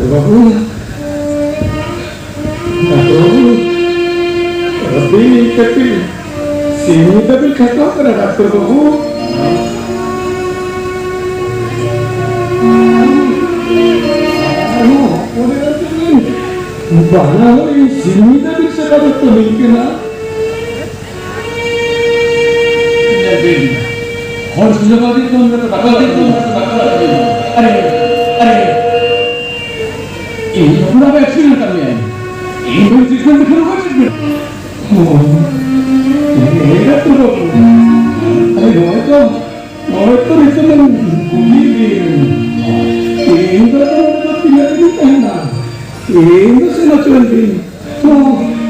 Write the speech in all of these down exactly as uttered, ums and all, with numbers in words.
ᱵᱟᱹᱵᱩ, ᱰᱟᱠᱛᱚᱨ ᱵᱟᱹᱵᱩ, ᱟᱹᱰᱤ ᱠᱟᱹᱴᱤᱡ ᱥᱤᱧ ᱧᱤᱫᱟᱹ ᱵᱤᱱ ᱠᱷᱟᱴᱟᱜ ᱠᱟᱱᱟ, ᱰᱟᱠᱛᱚᱨ ᱵᱟᱹᱵᱩ᱾ ᱵᱟᱱᱟ ᱦᱚᱲ ᱥᱤᱧ ᱧᱤᱫᱟᱹ ᱵᱤᱱ ᱥᱮᱵᱟ ᱡᱚᱛᱚᱱ ᱠᱟᱱᱟ᱾ ᱧᱮᱞ ᱵᱤᱱ, ᱦᱚᱲ ᱥᱩᱡᱚᱜ ᱟᱹᱵᱤᱱ ᱠᱷᱚᱱ ᱫᱚ ᱵᱟᱠᱚ ᱟᱹᱵᱤᱱ ᱠᱷᱚᱱ ᱫᱚ ᱵᱟᱠᱚ ᱟᱹᱵᱤᱱ᱾ ᱟᱨᱮ, ᱟᱨᱮ, ᱤᱧ ᱫᱚ ᱯᱩᱨᱟᱹ ᱮᱠᱥᱤᱰᱮᱱᱴ ᱟᱠᱟᱫ ᱢᱮᱭᱟᱭ᱾ ᱤᱧ ᱫᱚ ᱪᱮᱫ ᱠᱟᱱ ᱠᱷᱟᱱ ᱵᱟᱹᱧ ᱪᱮᱫ ᱠᱟᱱᱟ᱾ ᱦᱮᱸ, ᱰᱟᱠᱛᱚᱨ ᱵᱟᱹᱵᱩ᱾ ᱟᱨᱮ, ᱱᱚᱜᱼᱚᱭ ᱛᱚ, ᱱᱚᱜᱼᱚᱭ ᱛᱚ ᱱᱤᱛᱚᱜ ᱮᱢ ᱠᱩᱞᱤ ᱵᱤᱱ᱾ ᱤᱧ ᱫᱚ ᱟᱫᱚ ᱱᱚᱰᱮ ᱫᱚ ᱛᱤᱱᱟᱹᱜ ᱫᱤᱱ ᱤᱧ ᱛᱟᱦᱮᱱᱟ? ᱤᱧ ᱫᱚ ᱥᱮᱱ ᱦᱚᱪᱚᱧ ᱵᱤᱱ᱾ ᱦᱚᱸ,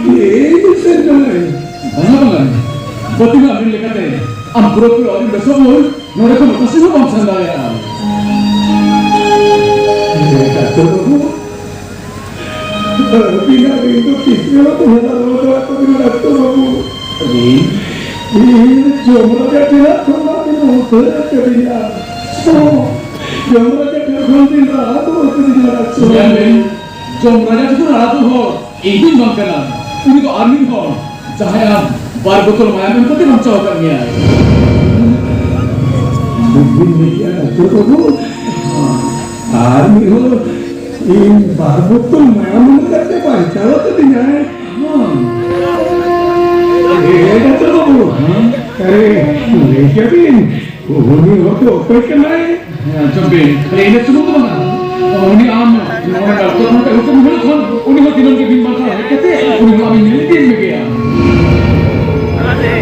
ᱤᱧ ᱫᱚ ᱥᱮᱱ ᱡᱚᱝᱟᱹᱧ᱾ ᱵᱟᱝᱟ, ᱵᱟᱝᱟ᱾ ᱵᱟᱹᱛᱤᱞ ᱟᱹᱵᱤᱱ ᱞᱮᱠᱟᱛᱮ ᱟᱢ ᱯᱩᱨᱟᱹᱯᱩᱨᱤ ᱟᱹᱣᱨᱤᱢ ᱵᱮᱥᱚᱜ ᱵᱷᱳᱨ ᱱᱚᱰᱮ ᱠᱷᱚᱱ ᱚᱠᱟ ᱥᱮᱫ ᱦᱚᱸ ᱵᱟᱢ ᱥᱮᱱ ᱫᱟᱲᱮᱭᱟᱜᱼᱟ᱾ ᱦᱮᱸ, ᱰᱟᱠᱛᱚᱨ ᱵᱟᱹᱵᱩ, ᱟᱹᱵᱤᱱᱟᱜ ᱨᱤᱱ ᱫᱚ ᱛᱤᱥ ᱨᱮᱦᱚᱸ ᱵᱟᱹᱧ ᱦᱟᱞᱟ ᱨᱩᱣᱟᱹᱲ ᱫᱟᱲᱮᱭᱟᱜ ᱛᱟᱹᱵᱤᱱᱟ, ᱰᱟᱠᱛᱚᱨ ᱵᱟᱹᱵᱩ᱾ ᱤᱧ? ᱤᱧ ᱡᱚᱢ ᱨᱟᱡᱟ ᱴᱷᱮᱱᱟᱜ ᱠᱷᱚᱱᱟᱜ ᱵᱤᱱ ᱩᱫᱷᱟᱹᱨ ᱠᱟᱹᱫᱤᱧᱟ᱾ ᱦᱚᱸ, ᱡᱚᱢ ᱨᱟᱡᱟ ᱴᱷᱮᱱ ᱠᱷᱚᱱ ᱵᱤᱱ ᱨᱟᱲᱟ ᱫᱚᱦᱚ ᱠᱟᱹᱫᱤᱧᱟ, ᱰᱟᱠᱛᱚᱨ ᱵᱟᱹᱵᱩ᱾ ᱧᱮᱞ ᱵᱤᱱ, ᱡᱚᱢ ᱨᱟᱡᱟ ᱴᱷᱮᱱ ᱨᱟᱲᱟ ᱫᱚᱦᱚ ᱦᱚᱲ ᱤᱧ ᱫᱚᱧ ᱵᱟᱝ ᱠᱟᱱᱟ, ᱩᱱᱤ ᱫᱚ ᱟᱨ ᱢᱤᱫ ᱦᱚᱲ, ᱡᱟᱦᱟᱸᱭ ᱟᱢ ᱵᱟᱨ ᱵᱳᱛᱚᱞ ᱢᱟᱭᱟᱢ ᱮᱢ ᱠᱟᱛᱮ ᱵᱟᱧᱪᱟᱣ ᱟᱠᱟᱫ ᱢᱮᱭᱟᱭ᱾ ᱪᱮᱫ ᱵᱤᱱ ᱞᱟᱹᱭ ᱠᱮᱫᱟ, ᱰᱟᱠᱛᱚᱨ ᱵᱟᱹᱵᱩ? ᱟᱨ ᱢᱤᱫ ᱦᱚᱲ ᱤᱧ ᱵᱟᱨ ᱵᱳᱛᱚᱞ ᱢᱟᱭᱟᱢ ᱮᱢ ᱠᱟᱛᱮ ᱵᱟᱧᱪᱟᱣ ᱟᱠᱟᱫᱤᱧᱟᱭ? ᱦᱮᱸ᱾ ᱮ, ᱰᱟᱠᱛᱚᱨ ᱵᱟᱹᱵᱩ, ᱦᱮᱸ? ᱟᱨᱮ, ᱞᱟᱹᱭ ᱠᱮᱫᱟ ᱵᱤᱱ, ᱩᱱᱤ ᱦᱚᱲ ᱫᱚ ᱚᱠᱚᱭ ᱠᱟᱱᱟᱭ? ᱦᱮᱸ, ᱟᱸᱡᱚᱢ ᱵᱤᱱ, ᱠᱷᱟᱹᱞᱤ ᱤᱱᱟᱹ ᱥᱩᱢᱩᱝ ᱫᱚ ᱵᱟᱝᱟ᱾ ᱩᱱᱤ ᱟᱢ ᱱᱚᱣᱟ ᱰᱟᱠᱛᱚᱨ ᱠᱷᱟᱱᱟ ᱛᱮ ᱟᱹᱜᱩ ᱠᱚᱢ ᱦᱩᱭᱩᱜ ᱠᱷᱟᱱ, ᱩᱱᱤ ᱦᱚᱸ ᱫᱤᱱᱟᱹᱢ ᱜᱮ ᱵᱤᱱ ᱵᱟᱝ ᱦᱮᱡ ᱠᱟᱛᱮ ᱩᱱᱤ ᱦᱚᱸ ᱟᱢᱤᱧ ᱧᱮᱞ ᱤᱫᱤᱭᱮ ᱢᱮᱜᱮᱭᱟ᱾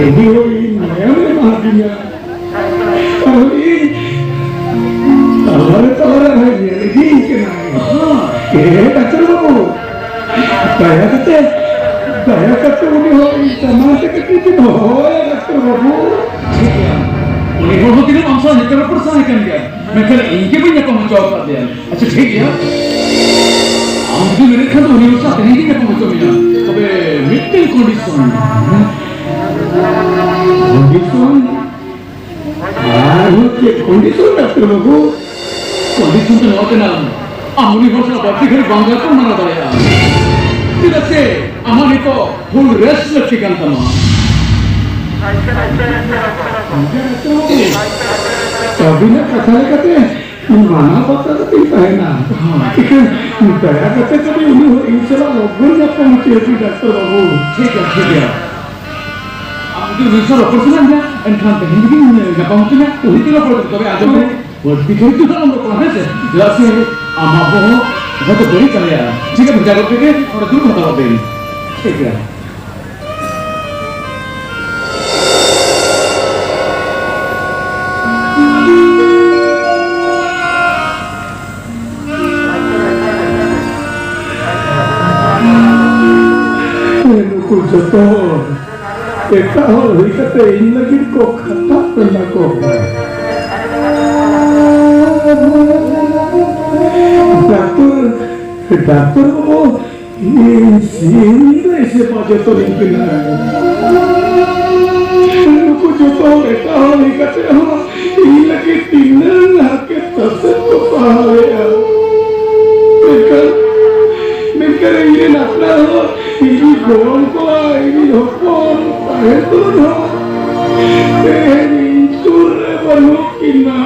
ᱩᱱᱤ ᱦᱚᱸ ᱤᱧ ᱢᱟᱭᱟᱢ ᱮ ᱮᱢᱟ ᱫᱤᱧᱟ᱾ ᱟᱨ ᱤᱧ ᱛᱟᱞᱟᱨᱮ, ᱛᱟᱞᱟᱨᱮ ᱦᱚᱸᱭ ᱧᱮᱞ ᱤᱫᱤᱧ ᱠᱟᱱᱟᱭ᱾ ᱦᱮᱸ, ᱰᱟᱠᱛᱚᱨ ᱵᱟᱹᱵᱩ, ᱫᱟᱭᱟ ᱠᱟᱛᱮ, ᱫᱟᱭᱟ ᱠᱟᱛᱮ ᱩᱱᱤ ᱦᱚᱸ ᱤᱧ ᱥᱟᱢᱟᱝ ᱛᱮ ᱠᱟᱹᱴᱤᱡ ᱵᱤᱱ ᱦᱚᱦᱚᱭᱟ, ᱰᱟᱠᱛᱚᱨ ᱵᱟᱹᱵᱩ᱾ ᱴᱷᱤᱠ ᱜᱮᱭᱟ᱾ ᱩᱱᱤ ᱦᱚᱲ ᱦᱚᱸ ᱛᱤᱱᱟᱹᱜ ᱟᱢ ᱥᱟᱶ ᱧᱟᱯᱟᱢ ᱨᱚᱯᱚᱲ ᱥᱟᱱᱟᱭᱮ ᱠᱟᱱ ᱜᱮᱭᱟ, ᱢᱮᱱᱠᱷᱟᱱ ᱤᱧ ᱜᱮ ᱵᱟᱹᱧ ᱧᱟᱯᱟᱢ ᱦᱚᱪᱚ ᱟᱠᱟᱫ ᱫᱮᱭᱟ᱾ ᱟᱪᱪᱷᱟ, ᱴᱷᱤᱠ ᱜᱮᱭᱟ, ᱟᱢ ᱡᱩᱫᱤ ᱢᱮᱱᱮᱫ ᱠᱷᱟᱱ ᱫᱚ ᱩᱱᱤ ᱦᱚᱲ ᱥᱟᱶ ᱛᱮᱦᱮᱧ ᱜᱮᱧ ᱧᱟᱯᱟᱢ ᱦᱚᱪᱚ ᱢᱮᱭᱟ, ᱛᱚᱵᱮ ᱢᱤᱫᱴᱮᱱ ᱠᱚᱱᱰᱤᱥᱚᱱ᱾ ᱠᱚᱱᱰᱤᱥᱚᱱ? ᱟᱨᱦᱚᱸ ᱪᱮᱫ ᱠᱚᱱᱰᱤᱥᱚᱱ, ᱰᱟᱠᱛᱚᱨ ᱵᱟᱹᱵᱩ? ᱠᱚᱱᱰᱤᱥᱚᱱ ᱫᱚ ᱱᱚᱣᱟ ᱠᱟᱱᱟ, ᱟᱢ ᱩᱱᱤ ᱦᱚᱲ ᱥᱟᱞᱟᱜ ᱵᱟᱹᱲᱛᱤ ᱜᱷᱟᱹᱲᱤᱡ ᱵᱟᱝ ᱜᱟᱞᱢᱟᱨᱟᱣ ᱫᱟᱲᱮᱭᱟᱜᱼᱟ᱾ ᱪᱮᱫᱟᱜ ᱥᱮ ᱟᱢᱟᱜ ᱱᱤᱛᱚᱜ full rest ᱞᱟᱹᱠᱛᱤ ᱠᱟᱱ ᱛᱟᱢᱟ᱾ ᱟᱹᱵᱤᱱᱟᱜ ᱠᱟᱛᱷᱟ ᱞᱮᱠᱟᱛᱮ ᱤᱧ ᱢᱟᱱᱟ ᱵᱟᱛᱟ ᱠᱟᱛᱮᱧ ᱛᱟᱦᱮᱱᱟ᱾ ᱦᱳᱭ᱾ ᱫᱟᱭᱟ ᱠᱟᱛᱮ ᱠᱟᱹᱴᱤᱡ ᱩᱱᱤ ᱦᱚᱲ ᱤᱧ ᱥᱟᱞᱟᱜ ᱞᱚᱜᱚᱱ ᱧᱟᱯᱟᱢ ᱦᱚᱪᱚᱭᱮ ᱯᱮ, ᱰᱟᱠᱛᱟᱨ ᱵᱟᱹᱵᱩ᱾ ᱴᱷᱤᱠ ᱜᱮᱭᱟ, ᱴᱷᱤᱠ ᱜᱮᱭᱟ᱾ ᱟᱢ ᱡᱩᱫᱤ ᱩᱱᱤ ᱥᱟᱞᱟᱜ ᱨᱚᱯᱚᱲ ᱥᱟᱱᱟᱭᱮᱫ ᱢᱮᱭᱟ, ᱮᱱᱠᱷᱟᱱ ᱛᱮᱦᱮᱧ ᱜᱮᱧ ᱧᱟᱯᱟᱢ ᱦᱚᱪᱚ ᱢᱮᱭᱟ, ᱩᱱᱤ ᱛᱮᱜᱮ ᱨᱚᱯᱚᱲ ᱦᱚᱪᱚ, ᱛᱚᱵᱮ ᱟᱸᱡᱚᱢ ᱢᱮ᱾ ᱵᱟᱹᱲᱛᱤ ᱜᱷᱟᱹᱲᱤᱡ ᱫᱚ ᱟᱞᱚᱢ ᱨᱚᱯᱚᱲᱟ, ᱦᱮᱸ ᱥᱮ? ᱪᱮᱫᱟᱜ ᱥᱮ ᱟᱢᱟᱜ ᱵᱚᱦᱚᱜ ᱦᱚᱭᱛᱳ ᱵᱟᱹᱲᱤᱡ ᱫᱟᱲᱮᱭᱟᱜᱼᱟ᱾ ᱴᱷᱤᱠ ᱜᱮᱭᱟ, ᱵᱷᱮᱡᱟ ᱜᱚᱫ ᱯᱮᱜᱮ, ᱚᱸᱰᱮ ᱫᱩᱲᱩᱵ ᱦᱟᱛᱟᱲᱚᱜ ᱵᱮᱱ᱾ ᱴᱷᱤᱠ ᱜᱮᱭᱟ᱾ ᱱᱩᱠᱩ ᱡᱚᱛᱚ ᱦᱚᱲ ᱮᱴᱟᱜ ᱦᱚᱲ ᱦᱩᱭ ᱠᱟᱛᱮ ᱤᱧ ᱞᱟᱹᱜᱤᱫ ᱠᱚ ᱠᱷᱟᱴᱟᱜ ᱠᱟᱱᱟ ᱠᱚ᱾ ᱰᱟᱠᱛᱚᱨ, ᱰᱟᱠᱛᱚᱨ ᱵᱟᱹᱵᱩ, ᱤᱧ ᱥᱤᱧ ᱧᱤᱫᱟᱹ ᱥᱮᱵᱟ ᱡᱚᱛᱚᱱᱤᱧ ᱠᱟᱱᱟ᱾ ᱱᱩᱠᱩ ᱡᱚᱛᱚ ᱦᱚᱲ ᱮᱴᱟᱜ ᱦᱚᱲ ᱦᱩᱭ ᱠᱟᱛᱮ ᱦᱚᱸ ᱤᱧ ᱞᱟᱹᱜᱤᱫ ᱛᱤᱱᱟᱹᱜ ᱦᱟᱨᱠᱮᱛ ᱥᱟᱥᱮᱛ ᱠᱚ ᱥᱟᱦᱟᱣ ᱞᱮᱫᱼᱟ᱾ ᱢᱮᱱᱠᱷᱟᱱ, ᱢᱮᱱᱠᱷᱟᱱ ᱤᱧ ᱨᱮᱱ ᱟᱯᱱᱟᱨ ᱦᱚᱸ, ᱤᱧ ᱜᱚᱲᱚᱢ ᱠᱚᱲᱟ, ᱤᱧ ᱦᱚᱯᱚᱱ ᱛᱟᱦᱮᱸ ᱛᱩᱞᱩᱡ ᱦᱚᱸ ᱛᱮᱦᱮᱧ ᱤᱧ ᱥᱩᱨ ᱨᱮ ᱵᱟᱹᱱᱩᱜ ᱠᱤᱱᱟ᱾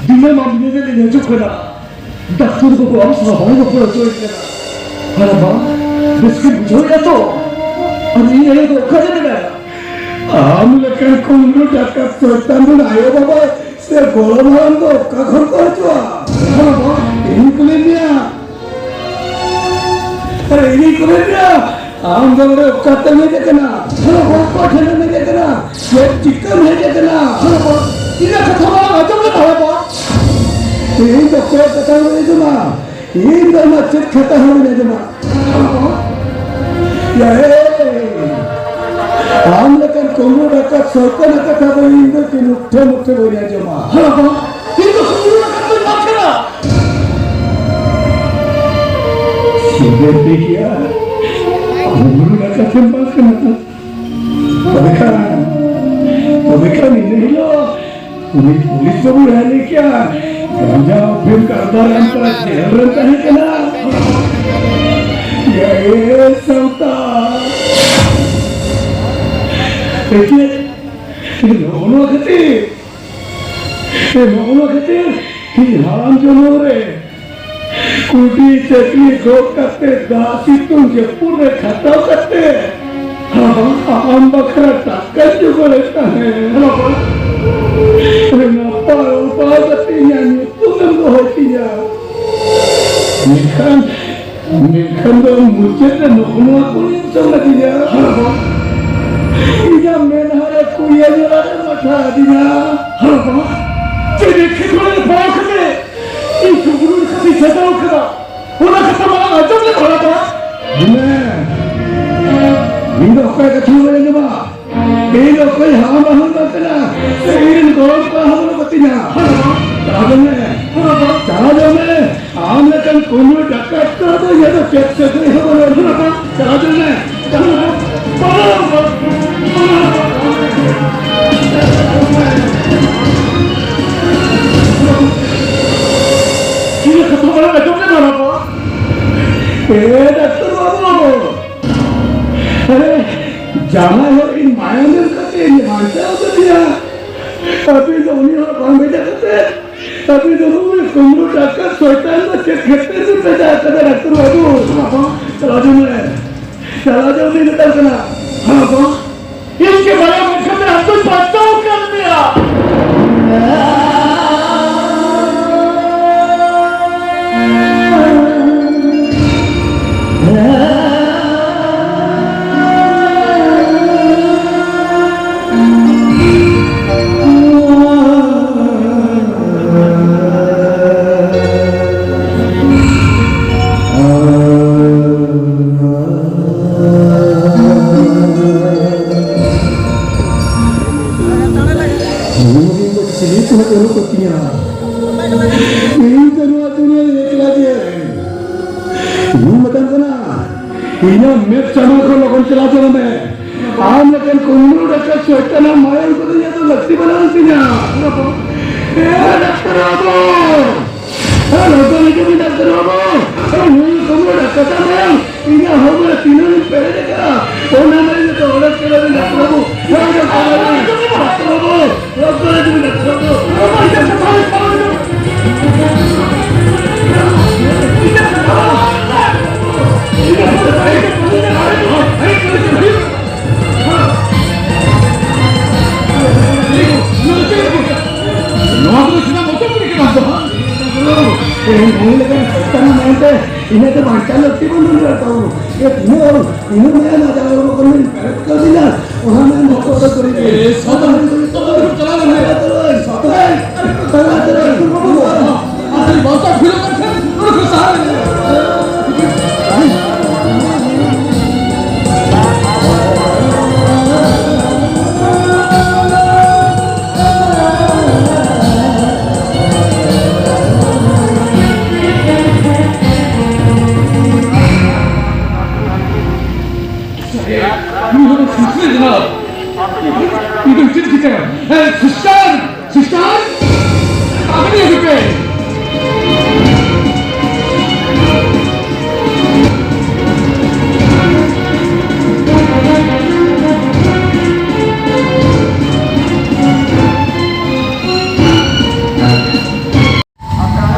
ᱫᱤᱱᱟᱹᱢ ᱟᱢ ᱧᱮᱧᱮᱞ ᱤᱧ ᱦᱤᱡᱩᱜ ᱠᱟᱱᱟ᱾ ᱰᱟᱠᱛᱚᱨ ᱵᱟᱹᱵᱩ ᱟᱢ ᱥᱟᱶ ᱵᱟᱭ ᱨᱚᱯᱚᱲ ᱦᱚᱪᱚᱭᱮᱫ ᱠᱟᱱᱟ᱾ ᱦᱟᱲᱟᱢᱵᱟ, ᱵᱮᱥ ᱜᱮᱢ ᱵᱩᱡᱷᱟᱹᱣᱮᱫᱼᱟ ᱛᱚ? ᱟᱨ ᱤᱧ ᱟᱭᱳ ᱫᱚ ᱚᱠᱟᱨᱮ ᱢᱮᱱᱟᱭᱟ? ᱟᱢ ᱞᱮᱠᱟᱱ ᱠᱩᱢᱵᱽᱲᱩ ᱰᱟᱠᱟᱛ ᱥᱚᱭᱛᱟᱱ ᱨᱮᱱ ᱟᱭᱳ ᱵᱟᱵᱟ ᱥᱮ ᱜᱚᱲᱚᱢ ᱦᱟᱲᱟᱢ ᱫᱚ ᱚᱠᱟ ᱠᱷᱚᱱ ᱠᱚ ᱦᱤᱡᱩᱜᱼᱟ? ᱦᱟᱲᱟᱢᱵᱟ, ᱤᱧ ᱠᱩᱞᱤ ᱢᱮᱭᱟ, ᱟᱨᱮ, ᱤᱧᱤᱧ ᱠᱩᱞᱤᱭᱮᱫ ᱢᱮᱭᱟ, ᱟᱢ ᱫᱚ ᱱᱚᱰᱮ ᱚᱠᱟᱛᱮᱢ ᱦᱮᱡ ᱟᱠᱟᱱᱟ? ᱦᱮᱞᱳ, ᱚᱠᱚᱭ ᱴᱷᱮᱱᱮᱢ ᱦᱮᱡ ᱟᱠᱟᱱᱟ? ᱪᱮᱫ ᱪᱤᱠᱟᱹᱢ ᱦᱮᱡ ᱟᱠᱟᱱᱟ? ᱦᱮᱞᱳ, ᱤᱧᱟᱹᱜ ᱠᱟᱛᱷᱟ ᱢᱟ ᱟᱸᱡᱚᱢ ᱞᱮ ᱛᱟᱦᱮᱸ ᱠᱚᱜ᱾ ᱤᱧ ᱫᱚ ᱚᱠᱚᱭᱟᱜ ᱠᱟᱛᱷᱟ ᱦᱚᱸ ᱵᱟᱹᱧ ᱟᱸᱡᱚᱢᱟ᱾ ᱤᱧ ᱫᱚ ᱟᱢᱟᱜ ᱪᱮᱫ ᱠᱟᱛᱷᱟ ᱦᱚᱸ ᱵᱟᱹᱧ ᱟᱸᱡᱚᱢᱟ᱾ ᱭᱟ, ᱮᱭ, ᱟᱢ ᱞᱮᱠᱟᱱ ᱠᱩᱢᱵᱽᱲᱩ ᱰᱟᱠᱟᱛ ᱥᱚᱭᱛᱟᱱᱟᱜ ᱠᱟᱛᱷᱟ ᱫᱚ ᱤᱧ ᱫᱚ ᱪᱮᱫ ᱢᱩᱴᱷᱟᱹ ᱢᱩᱴᱷᱟᱹ ᱵᱟᱹᱧ ᱟᱸᱡᱚᱢᱟ᱾ ᱦᱮᱞᱳ, ᱤᱧ ᱫᱚ ᱠᱩᱢᱵᱽᱲᱩ ᱰᱟᱠᱟᱛ ᱫᱚᱧ ᱵᱟᱝ ᱠᱟᱱᱟ᱾ ᱪᱮᱫ ᱮ ᱞᱟᱹᱭ ᱠᱮᱜᱼᱟ? ᱠᱩᱢᱵᱽᱲᱩ ᱰᱟᱠᱟᱛ ᱮᱢ ᱵᱟᱝ ᱠᱟᱱᱟ? ᱛᱚᱵᱮ ᱠᱷᱟᱱ, ᱛᱚᱵᱮ ᱠᱷᱟᱱ ᱤᱱᱟᱹ ᱦᱤᱞᱳᱜ ᱩᱱᱤ ᱯᱩᱞᱤᱥ ᱵᱟᱹᱵᱩ ᱦᱮᱡ ᱞᱮᱱ ᱜᱮᱭᱟ, ᱜᱟᱸᱡᱟ ᱟᱹᱠᱷᱨᱤᱧ ᱠᱟᱨᱵᱟᱨ ᱟᱢ ᱛᱟᱞᱟ ᱡᱮᱞ ᱨᱮᱢ ᱛᱟᱦᱮᱸ ᱠᱟᱱᱟ᱾ ᱭᱟ ᱮ ᱥᱟᱶᱛᱟ᱾ ᱮ ᱪᱮᱫ? ᱱᱚᱜᱼᱚ ᱱᱚᱣᱟ ᱠᱷᱟᱹᱛᱤᱨ, ᱱᱚᱜᱼᱚ ᱱᱚᱣᱟ ᱠᱷᱟᱹᱛᱤᱨ ᱤᱧ ᱦᱟᱲᱟᱢ ᱡᱚᱱᱚᱢ ᱨᱮ ᱠᱩᱰᱤ ᱪᱟᱹᱠᱞᱤ ᱜᱚᱜ ᱠᱟᱛᱮ ᱫᱟᱜ ᱥᱤᱛᱩᱝ ᱡᱟᱹᱯᱩᱫ ᱨᱮ ᱠᱷᱟᱴᱟᱣ ᱠᱟᱛᱮ ᱟᱢ ᱵᱟᱠᱷᱨᱟ ᱴᱟᱠᱟ ᱡᱚᱜᱟᱲᱮᱫ ᱛᱟᱦᱮᱸ᱾ ᱱᱟᱯᱟᱭ ᱩᱯᱟᱭ ᱠᱟᱛᱮ ᱤᱧᱟᱹᱜ ᱧᱩᱛᱩᱢ ᱮᱢ ᱫᱚᱦᱚᱭ ᱛᱤᱧᱟ᱾ ᱢᱮᱱᱠᱷᱟᱱ, ᱢᱮᱱᱠᱷᱟᱱ ᱫᱚ ᱢᱩᱪᱟᱹᱫ ᱨᱮ ᱱᱚᱜᱼᱚ ᱱᱚᱣᱟ ᱠᱚ ᱧᱮᱞ ᱥᱟᱢᱱᱟ ᱠᱤᱧᱟ᱾ ᱤᱧᱟᱹᱜ ᱢᱮᱫᱦᱟ ᱨᱮ ᱠᱩᱲᱤᱭᱟᱹ ᱧᱮᱞ ᱨᱮ ᱢᱟᱴᱷᱟ ᱟᱹᱫᱤᱧᱟ᱾ ᱪᱮᱫ ᱮᱴᱠᱮᱴᱚᱬᱮ ᱨᱮ ᱯᱟᱲᱟᱣ ᱠᱟᱛᱮ ᱤᱧ ᱠᱩᱢᱵᱽᱲᱩ ᱞᱮᱠᱟᱛᱮᱧ ᱥᱟᱡᱟᱣ ᱠᱟᱫᱟ, ᱚᱱᱟ ᱠᱟᱛᱷᱟ ᱢᱟ ᱟᱸᱡᱚᱢ ᱞᱮ ᱵᱷᱟᱲᱟ ᱠᱚᱣᱟ᱾ ᱦᱮᱸ, ᱤᱧ ᱫᱚ ᱚᱠᱚᱭ ᱠᱟᱛᱷᱟ ᱦᱚᱸ ᱵᱟᱹᱧ ᱟᱸᱡᱚᱢᱟ᱾ ᱤᱧ ᱫᱚ ᱚᱠᱚᱭ ᱦᱟᱲᱟᱢ ᱦᱚᱸ ᱵᱟᱝ ᱠᱟᱱᱟ, ᱥᱮ ᱤᱧ ᱨᱮᱱ ᱜᱚᱲᱚᱢ ᱠᱚᱲᱟ ᱦᱚᱸ ᱵᱟᱹᱱᱩᱜ ᱠᱚ ᱛᱤᱧᱟ᱾ ᱪᱟᱞᱟᱣ ᱫᱚ ᱢᱮ, ᱪᱟᱞᱟᱣ ᱫᱚ ᱢᱮ᱾ ᱟᱢ ᱞᱮᱠᱟᱱ ᱠᱩᱢᱵᱽᱲᱩ ᱰᱟᱠᱟᱛ ᱥᱟᱶ ᱫᱚ ᱤᱧᱟᱹᱜ ᱫᱚ ᱪᱮᱫ ᱥᱟᱹᱜᱟᱹᱭ ᱦᱚᱸ ᱵᱟᱹᱱᱩᱜᱼᱟ᱾ ᱪᱟᱞᱟᱣ ᱫᱟᱲᱮᱭᱟᱜ ᱢᱮ᱾ ᱪᱟᱞᱟᱣ ᱫᱟᱲᱮᱭᱟᱜ ᱢᱮ᱾ ᱤᱧᱟᱹᱜ ᱠᱟᱛᱷᱟ ᱵᱟᱲᱟᱭ ᱟᱸᱡᱚᱢ ᱞᱮ ᱢᱟᱱᱟ ᱠᱚᱣᱟ᱾ ᱮ ᱰᱟᱠᱛᱟᱨ ᱵᱟᱹᱵᱩ, ᱟᱨᱮ, ᱡᱟᱦᱟᱸᱭ ᱦᱚᱲ ᱤᱧ ᱢᱟᱭᱟᱢ ᱮᱢ ᱠᱟᱛᱮ ᱤᱧ ᱵᱟᱧᱪᱟᱣ ᱠᱟᱫᱮᱭᱟ, ᱟᱹᱵᱤᱱ ᱫᱚ ᱩᱱᱤ ᱦᱚᱲ ᱵᱟᱝ ᱵᱷᱮᱡᱟ ᱠᱟᱛᱮ ᱟᱹᱵᱤᱱ ᱫᱚ ᱱᱩᱭ ᱠᱩᱢᱵᱽᱲᱩ ᱰᱟᱠᱟᱛ ᱥᱚᱭᱛᱟᱱ ᱫᱚ ᱪᱮᱫ ᱠᱷᱟᱹᱛᱤᱨ ᱵᱤᱱ ᱵᱷᱮᱡᱟ ᱟᱠᱟᱫᱟ ᱰᱟᱠᱛᱟᱨ ᱵᱟᱹᱵᱩ? ᱪᱟᱞᱟᱣ ᱦᱤᱡᱩᱜ ᱢᱮ᱾ ᱪᱟᱞᱟᱣ ᱦᱤᱡᱩᱜ ᱢᱮ, ᱢᱮᱛᱟᱢ ᱠᱟᱱᱟ᱾ ᱦᱮᱸ ᱵᱟᱵᱟ᱾ ᱤᱧ ᱜᱮ ᱢᱟᱭᱟᱢ ᱮᱢ ᱠᱟᱛᱮ ᱟᱢ ᱫᱚᱧ ᱵᱟᱧᱪᱟᱣ ᱟᱠᱟᱫ ᱢᱮᱭᱟ᱾ ᱤᱧᱟᱹᱜ ᱢᱮᱫ ᱥᱟᱢᱟᱝ ᱠᱷᱚᱱ ᱞᱚᱜᱚᱱ ᱪᱟᱞᱟᱣ ᱪᱟᱞᱟᱜ ᱢᱮ᱾ ᱟᱢ ᱞᱮᱠᱟᱱ ᱠᱩᱢᱵᱽᱲᱩ ᱰᱟᱠᱛᱟᱨ ᱥᱚᱭᱛᱟᱱᱟᱜ ᱢᱟᱭᱟᱢ ᱠᱚᱫᱚ ᱤᱧᱟᱹᱜ ᱫᱚ ᱞᱟᱹᱠᱛᱤ ᱵᱟᱹᱱᱩᱜ ᱟᱱ ᱛᱤᱧᱟ᱾ ᱮ ᱰᱟᱠᱛᱟᱨ ᱵᱟᱹᱵᱩ! ᱮ ᱞᱚᱜᱚᱱ ᱦᱤᱡᱩᱜ ᱢᱮ ᱰᱟᱠᱛᱟᱨ ᱵᱟᱹᱵᱩ! ᱮ ᱱᱩᱭ ᱠᱩᱢᱵᱽᱲᱩ ᱰᱟᱠᱛᱟᱨ ᱢᱟᱭᱟᱢ ᱤᱧᱟᱹᱜ ᱦᱚᱲᱢᱚ ᱨᱮ ᱛᱤᱱᱟᱹᱜ ᱤᱧ ᱯᱮᱨᱮᱡ ᱟᱠᱟᱫᱼᱟ, ᱚᱱᱟ ᱢᱟᱭᱟᱢ ᱡᱚᱛᱚ ᱚᱰᱚᱠ ᱪᱟᱵᱟᱭ ᱢᱮ ᱰᱟᱠᱛᱟᱨ ᱵᱟᱹᱵᱩ᱾ ᱮ ᱰᱟᱠᱛᱟᱨ ᱵᱟᱹᱵᱩ! ᱰᱟᱠᱛᱟᱨ ᱵᱟᱹᱵᱩ! ᱱᱚᱣᱟ ᱠᱚᱫᱚ ᱪᱮᱫᱟᱜ ᱵᱚᱛᱚᱨ ᱠᱚ ᱠᱟᱱᱟ ᱛᱚ? ᱛᱮᱦᱮᱧ ᱵᱷᱩᱞ ᱞᱮᱠᱟᱱ ᱥᱚᱭᱛᱟᱱ ᱢᱮᱱᱛᱮ ᱤᱧᱟᱹᱜ ᱫᱚ ᱵᱟᱧᱪᱟᱣ ᱞᱟᱹᱠᱛᱤ ᱵᱟᱹᱱᱩᱜ ᱞᱮᱫᱟ ᱛᱟᱵᱚᱱ᱾ ᱮ ᱛᱤᱱᱟᱹᱜ ᱦᱚᱲ, ᱛᱤᱱᱟᱹᱜ ᱢᱟᱭᱟᱢ ᱟᱡᱟᱜ ᱦᱚᱲᱢᱚ ᱠᱷᱚᱱ ᱵᱤᱱ ᱯᱮᱨᱮᱡ ᱠᱟᱣᱫᱤᱧᱟ, ᱚᱱᱟ ᱢᱟᱭᱟᱢ ᱵᱚᱛᱚᱨ ᱫᱚ ᱠᱟᱹᱨᱤ ᱜᱮ᱾ ᱮ, ᱥᱟᱛᱟᱢ, ᱥᱟᱛᱟᱢ ᱪᱟᱞᱟᱣ ᱞᱮᱱ ᱜᱮ᱾ ᱥᱟᱛᱟᱢ, ᱥᱟᱛᱟᱢ, ᱥᱟᱛᱟᱢ᱾ ᱟᱨ ᱵᱟᱧᱪᱟᱣ ᱯᱷᱤᱨᱚᱜ ᱠᱟᱱ ᱠᱷᱟᱱ ᱱᱚᱰᱮ ᱠᱷᱚᱱ ᱥᱟᱦᱟ ᱞᱮᱱ ᱜᱮ᱾ ᱱᱩᱭ ᱦᱚᱲ ᱥᱤᱥᱴᱟᱨ ᱠᱟᱱᱟ᱾ ᱤᱧ ᱫᱚ ᱪᱮᱫ ᱪᱤᱠᱟᱹᱭᱟ? ᱦᱮᱸ, ᱥᱤᱥᱴᱟᱨ! ᱥᱤᱥᱴᱟᱨ! ᱛᱟᱲᱟᱛᱟᱲᱤ ᱦᱤᱡᱩᱜ ᱯᱮ!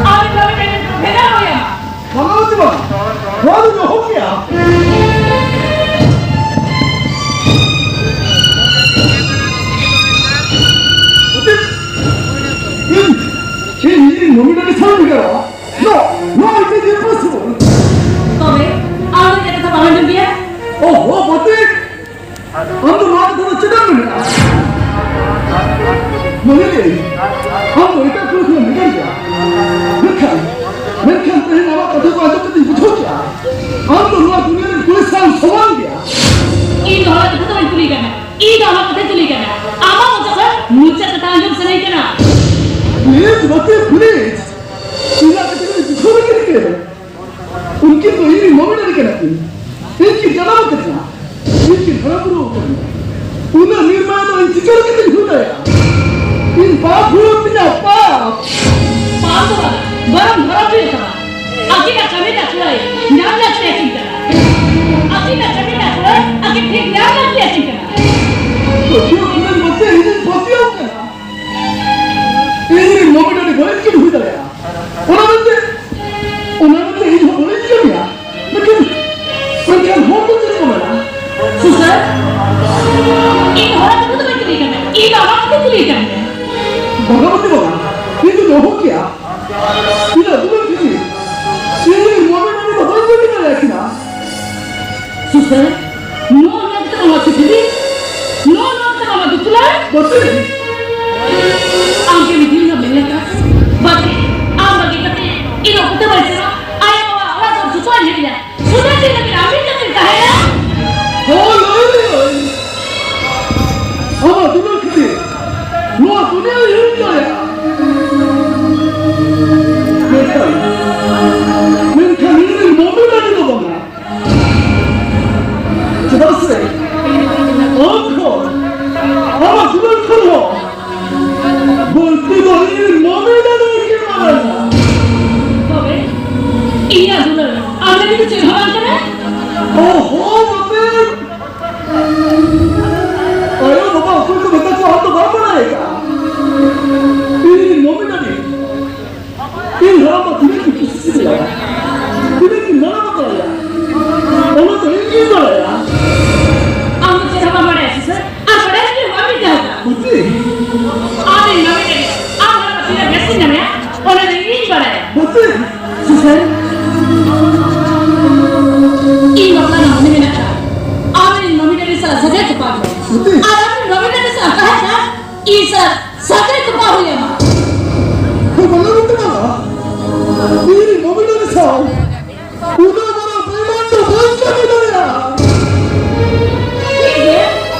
ᱟᱢ ᱤᱧ ᱵᱷᱟᱵᱮ ᱢᱮᱱᱮᱫ ᱵᱷᱮᱡᱟ ᱦᱩᱭᱟ᱾ ᱵᱟᱝᱟ ᱵᱟᱹᱵᱩ, ᱱᱚᱣᱟ ᱫᱚ ᱧᱩᱦᱩᱢ ᱜᱮᱭᱟ᱾ ᱤᱧ, ᱤᱧ, ᱤᱧ ᱱᱚᱢᱤᱱᱮᱴ ᱥᱟᱞ ᱵᱷᱮᱜᱟᱨᱚᱜᱼᱟ᱾ No, no, it is impossible. ᱛᱚᱵᱮ ᱟᱢ ᱫᱚ ᱤᱧᱟᱹᱜ ᱠᱟᱛᱷᱟ ᱵᱟᱢ ᱟᱸᱡᱚᱢ ᱜᱮᱭᱟ? ᱳᱦᱳ, ᱵᱟᱹᱛᱤ! ᱟᱢ ᱫᱚ ᱱᱚᱣᱟ ᱠᱟᱛᱷᱟ ᱫᱚ ᱪᱮᱫᱟᱜ ᱮᱢ ᱢᱮᱱᱮᱫᱼᱟ? ᱢᱟᱹᱱᱤ ᱞᱟᱹᱭ, ᱟᱢ ᱫᱚ ᱮᱴᱟᱜ ᱠᱩᱲᱤ ᱠᱷᱚᱱ ᱵᱷᱮᱜᱟᱨ ᱜᱮᱭᱟ᱾ ᱢᱮᱱᱠᱷᱟᱱ, ᱢᱮᱱᱠᱷᱟᱱ ᱛᱮᱦᱮᱧ ᱟᱢᱟᱜ ᱠᱟᱛᱷᱟ ᱠᱚ ᱟᱸᱡᱚᱢ ᱠᱟᱛᱮᱧ ᱵᱩᱡᱷᱟᱹᱣ ᱠᱮᱫᱼᱟ, ᱟᱢ ᱫᱚ ᱱᱚᱣᱟ ᱫᱩᱱᱤᱭᱟᱹ ᱨᱮᱱ ᱠᱩᱲᱤ ᱥᱟᱶ ᱥᱚᱢᱟᱱ ᱜᱮᱭᱟ᱾ ᱤᱧ ᱫᱚ ᱟᱢᱟᱜ ᱠᱟᱛᱷᱟ ᱫᱚ ᱵᱟᱹᱧ ᱠᱩᱞᱤ ᱠᱟᱱᱟ, ᱤᱧ ᱫᱚ ᱟᱢᱟᱜ ᱠᱟᱛᱷᱟᱧ ᱠᱩᱞᱤ ᱠᱟᱱᱟ, ᱟᱢᱟᱜ ᱢᱚᱪᱟ ᱠᱷᱚᱱ ᱢᱩᱪᱟᱹᱫ ᱠᱟᱛᱷᱟ ᱟᱸᱡᱚᱢ ᱥᱟᱱᱟᱧ ᱠᱟᱱᱟ᱾ Please, ᱵᱟᱹᱛᱤ, please. ᱤᱧᱟᱹᱜ ᱠᱟᱛᱷᱟ ᱫᱚ ᱵᱩᱡᱷᱟᱹᱣ ᱞᱟᱹᱜᱤᱫ ᱨᱤᱠᱟᱹᱭ ᱢᱮ᱾ ᱩᱱᱠᱤᱱ ᱫᱚ ᱤᱧ ᱨᱮᱱ ᱢᱚᱢᱤ ᱰᱟᱹᱰᱤ ᱠᱟᱱᱟ ᱠᱤᱱ᱾ ᱤᱧ ᱠᱤ ᱡᱟᱱᱟᱢ ᱟᱠᱟᱫᱤᱧᱟ? ᱤᱧ ᱠᱤ ᱦᱟᱨᱟ ᱵᱩᱨᱩ ᱟᱠᱟᱫᱤᱧᱟ? ᱩᱱᱟᱹᱜ ᱱᱤᱨᱢᱟᱭᱟ ᱫᱚ ᱤᱧ ᱪᱤᱠᱟᱹ ᱞᱮᱠᱟᱛᱮᱧ ᱦᱩᱭ ᱫᱟᱲᱮᱭᱟᱜᱼᱟ? ᱤᱧ ᱯᱟᱯ ᱦᱩᱭᱩᱜ ᱛᱤᱧᱟ, ᱯᱟᱯ᱾ ᱯᱟᱯ ᱫᱚ ᱵᱟᱝ, ᱵᱚᱨᱚᱝ ᱫᱷᱚᱨᱚᱢ ᱦᱩᱭᱩᱜ ᱛᱟᱢᱟ᱾ ᱟᱹᱠᱤᱱᱟᱜ ᱠᱟᱹᱢᱤ ᱨᱮᱱᱟᱜ ᱠᱩᱲᱟᱹᱭ ᱧᱟᱢ ᱞᱟᱹᱠᱛᱤ ᱟᱹᱠᱤᱱ ᱠᱟᱱᱟ᱾ ᱟᱹᱠᱤᱱᱟᱜ ᱠᱟᱹᱢᱤ ᱨᱮᱱᱟᱜ ᱠᱩᱲᱟᱹᱭ ᱟᱹᱠᱤᱱ ᱴᱷᱤᱠ ᱧᱟᱢ ᱞᱟᱹᱠᱛᱤ ᱟᱹᱠᱤᱱ ᱠᱟᱱᱟ᱾ ᱯᱟᱹᱛᱭᱟᱹᱣ ᱠᱷᱟᱱᱮᱢ ᱢᱟᱥᱮ, ᱤᱧᱤᱧ ᱯᱟᱹᱛᱭᱟᱹᱣ ᱠᱟᱱᱟ᱾ ᱤᱧ ᱨᱮᱱ ᱢᱚᱢᱤ ᱰᱟᱰᱤ ᱵᱟᱹᱲᱤᱡ ᱠᱤᱱ ᱦᱩᱭ ᱫᱟᱲᱮᱭᱟᱜᱼᱟ᱾ ᱚᱱᱟ ᱢᱮᱱᱛᱮ, ᱚᱱᱟ ᱢᱮᱱᱛᱮ ᱤᱧ ᱦᱚᱸ ᱵᱟᱹᱲᱤᱡ ᱠᱟᱹᱢᱤᱭᱟ᱾ ᱢᱮᱱᱠᱷᱟᱱ, ᱢᱮᱱᱠᱷᱟᱱ ᱦᱚᱲ ᱫᱚ ᱪᱮᱫ ᱠᱚ ᱢᱮᱱᱟ? ᱥᱩᱥᱟᱹᱨ, ᱤᱧ ᱦᱚᱲ ᱠᱟᱛᱷᱟ ᱫᱚ ᱵᱟᱹᱧ ᱠᱩᱞᱤᱭᱮ ᱠᱟᱱᱟ᱾ ᱤᱧ ᱫᱚ ᱟᱢᱟᱜ ᱠᱟᱛᱷᱟᱧ ᱠᱩᱞᱤᱭᱮ ᱠᱟᱱ ᱢᱮᱭᱟ᱾ ᱵᱷᱚᱜᱚᱵᱚᱛᱤ ᱵᱟᱵᱟ, ᱤᱧ ᱫᱚ ᱫᱚᱦᱚ ᱠᱮᱭᱟ᱾ ᱤᱧᱟᱹᱜ ᱫᱩᱞᱟᱹᱲ ᱠᱷᱟᱹᱛᱤᱨ ᱤᱧ ᱨᱮᱱ ᱢᱚᱢᱤ ᱰᱟᱰᱤ ᱫᱚ ᱵᱟᱹᱧ ᱵᱟᱹᱜᱤ ᱫᱟᱲᱮᱭᱟᱠᱤᱱᱟ᱾ ᱥᱩᱥᱟᱹᱨ, ᱱᱚᱣᱟ ᱱᱚᱣᱟ ᱠᱟᱛᱷᱟ ᱟᱢᱟᱜ ᱠᱩᱠᱞᱤ? ᱱᱚᱣᱟ ᱱᱚᱣᱟ ᱠᱟᱛᱷᱟ ᱟᱢᱟᱜ ᱫᱩᱠᱩᱞᱟᱹᱭ? ᱵᱟᱹᱛᱤ! ᱟᱢ ᱜᱮ ᱢᱤᱫ ᱫᱤᱱ ᱦᱚᱸ ᱢᱮᱱ ᱞᱮᱠᱟ᱾ ᱵᱟᱹᱛᱤ, ᱟᱢ ᱵᱟᱹᱜᱤ ᱠᱟᱛᱮ ᱤᱧ ᱚᱠᱟᱛᱮ ᱵᱟᱭ ᱥᱮᱱᱚᱜ? ᱟᱭᱳ ᱵᱟᱵᱟ ᱚᱲᱟᱜ ᱫᱩᱣᱟᱹᱨ ᱡᱚᱛᱚᱣᱟᱜ ᱧᱮᱞ ᱤᱧᱟ᱾ ᱥᱩᱥᱟᱹᱨ ᱪᱮᱫ ᱞᱟᱹᱜᱤᱫ ᱟᱢ ᱤᱧ ᱠᱟᱛᱮ ᱛᱟᱦᱮᱱᱟ? ᱦᱳᱭ, ᱦᱳᱭ, ᱦᱳᱭ᱾ ᱟᱢᱟᱜ ᱫᱩᱞᱟᱹᱲ ᱠᱷᱟᱹᱛᱤᱨ ᱱᱚᱣᱟ ᱫᱩᱱᱤᱭᱟᱹ ᱦᱤᱲᱤᱧ ᱫᱟᱲᱮᱭᱟᱜᱼᱟ᱾ ᱢᱮᱱᱠᱷᱟᱱ, ᱢᱮᱱᱠᱷᱟᱱ ᱤᱧ ᱨᱮᱱ ᱢᱚᱢᱤ ᱰᱟᱰᱤ ᱫᱚ ᱵᱟᱝᱟ᱾ ᱪᱮᱫᱟᱜ ᱥᱮ ᱟᱢ ᱠᱷᱚᱱ, ᱟᱢᱟᱜ ᱫᱩᱞᱟᱹᱲ ᱠᱷᱚᱱ ᱦᱚᱸ ᱵᱟᱹᱲᱛᱤ ᱫᱚ ᱤᱧ ᱢᱚᱢᱤ ᱰᱟᱰᱤ ᱠᱤᱱ ᱢᱟᱨᱟᱝᱟ᱾ ᱛᱚᱵᱮ ᱤᱧᱟᱹᱜ ᱫᱩᱞᱟᱹᱲ ᱟᱢ ᱞᱟᱹᱜᱤᱫ ᱫᱚ ᱪᱮᱫ ᱦᱚᱸ ᱵᱟᱝ ᱠᱟᱱᱟ? ᱚᱦᱚ, ᱵᱟᱯᱮ! ᱟᱭᱳ ᱵᱟᱵᱟ ᱚᱠᱚᱭ ᱠᱚ ᱢᱮᱛᱟ ᱠᱚᱣᱟ ᱟᱢ ᱫᱚ ᱵᱟᱢ ᱵᱟᱲᱟᱭ ᱟᱠᱟᱫᱼᱟ? ᱤᱧ ᱢᱚᱢᱤ ᱰᱟᱰᱤ ᱤᱧ ᱦᱟᱲᱟᱢ ᱵᱟ ᱛᱤᱱᱟᱹᱜ ᱠᱤᱱ ᱠᱩᱥᱤ ᱥᱤᱵᱤᱞᱟ, ᱛᱤᱱᱟᱹᱜ ᱠᱤᱱ ᱢᱟᱱᱟᱣ ᱵᱟᱛᱟᱣᱟ, ᱚᱱᱟ ᱫᱚ ᱤᱧ ᱜᱤᱧ ᱵᱟᱲᱟᱭᱟ᱾ ᱟᱢ ᱫᱚ ᱪᱮᱫ ᱦᱚᱸ ᱵᱟᱢ ᱵᱟᱲᱟᱭᱟ ᱥᱩᱥᱟᱹᱨ, ᱟᱨ ᱵᱟᱲᱟᱭ ᱞᱟᱹᱜᱤᱫ ᱦᱚᱸ ᱵᱟᱢ ᱨᱤᱠᱟᱹ ᱟᱠᱟᱫᱼᱟ᱾ ᱵᱩᱡᱷᱤ? ᱟᱢ ᱤᱧ ᱢᱟᱢᱤ ᱞᱟᱹᱜᱤᱫ ᱟᱢ ᱦᱟᱲᱟᱢ ᱵᱟ ᱛᱤᱱᱟᱹᱜ ᱵᱮᱥ ᱤᱧ ᱧᱟᱢᱮᱭᱟ, ᱚᱱᱟ ᱫᱚ ᱤᱧ ᱜᱤᱧ ᱵᱟᱲᱟᱭᱟ᱾ ᱵᱩᱡᱷᱤ? ᱥᱩᱥᱟᱹᱨ, ᱤᱧ ᱵᱟᱯᱞᱟ ᱨᱮᱱᱟᱜ ᱢᱚᱱᱮ ᱢᱮᱱᱟᱜ ᱠᱷᱟᱱ, ᱟᱢ ᱤᱧ ᱢᱟᱢᱤ ᱰᱟᱰᱤ ᱥᱟᱞᱟᱜ ᱥᱟᱹᱜᱟᱹᱭ ᱛᱚᱯᱟ ᱢᱮ᱾ ᱵᱩᱡᱷᱤ? ᱟᱨ ᱟᱢ ᱤᱧ ᱢᱟᱢᱤ ᱰᱟᱰᱤ ᱥᱟᱞᱟᱜ ᱛᱟᱦᱮᱸ ᱠᱷᱟᱱ, ᱤᱧ ᱥᱟᱞᱟᱜ ᱥᱟᱹᱜᱟᱹᱭ ᱛᱚᱯᱟ ᱦᱩᱭ ᱟᱢᱟ᱾ ᱦᱳᱭ, ᱵᱟᱝᱟ, ᱵᱟᱝᱟ, ᱵᱟᱝᱟ᱾ ᱤᱧ ᱢᱚᱢᱤ ᱰᱟᱰᱤ ᱥᱟᱶ ᱩᱱᱟᱹᱜ ᱢᱟᱨᱟᱝ ᱵᱮᱭᱤᱢᱟᱱ ᱫᱚ ᱵᱟᱹᱧ ᱠᱟᱹᱢᱤ ᱫᱟᱲᱮᱭᱟᱜᱼᱟ᱾ ᱴᱷᱤᱠ ᱜᱮ,